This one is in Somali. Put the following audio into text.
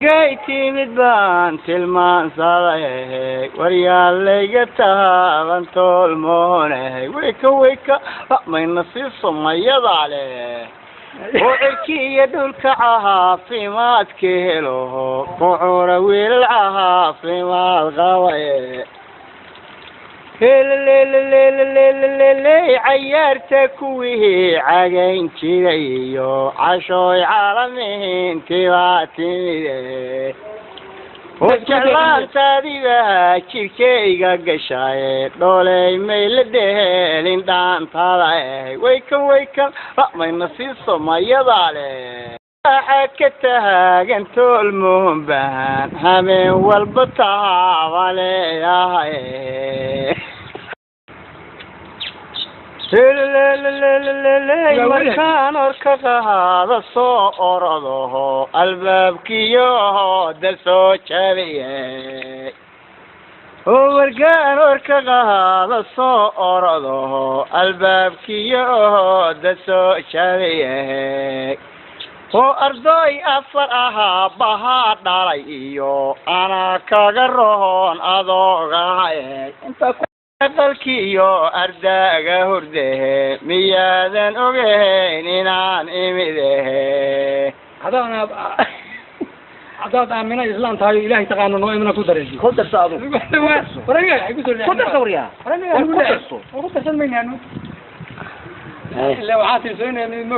Gay timid baan tilmaansaday, waryaalayga taaban toolmoonay, weyka weyka mayna siiso mayada leh oo cirki iyo dhulka caafimaadka helo, kucura wiilal caafimaad qabaye. Heleleleleleleley, cayaarta kuwii cagayn jiray iyo cashooy caalamiintii baa timide oo jeclaantaadiba jirkayga gashaye, dhooley mayla dhehelin dhaantada. Weyka weyka mayna siiso mayada leh, waxaad ka taagan toolmoon baan habeen walba taaba leeyahay. Heleleleleleley, markaan orka qaada soo orodoho albaabkiyo da soo jabiye, oo markaan orka qaada soo orodoho albaabkiyo da soo jabiye, oo ardoy afar ahaa bahaa dhalay iyo anaa kaga rohon adoogahay inta aqalkiiyo ardaaga hurdehe, miyaadan ogehayn inaan imidehe? Haddaad aamina islaan tahay oo Ilaahay taqaano, noo imina ku daraysi. Ku darso adigu. Ku darso waryaa. Ku darso, ku darsan maynaanu, ila waxaa tirsoonaya.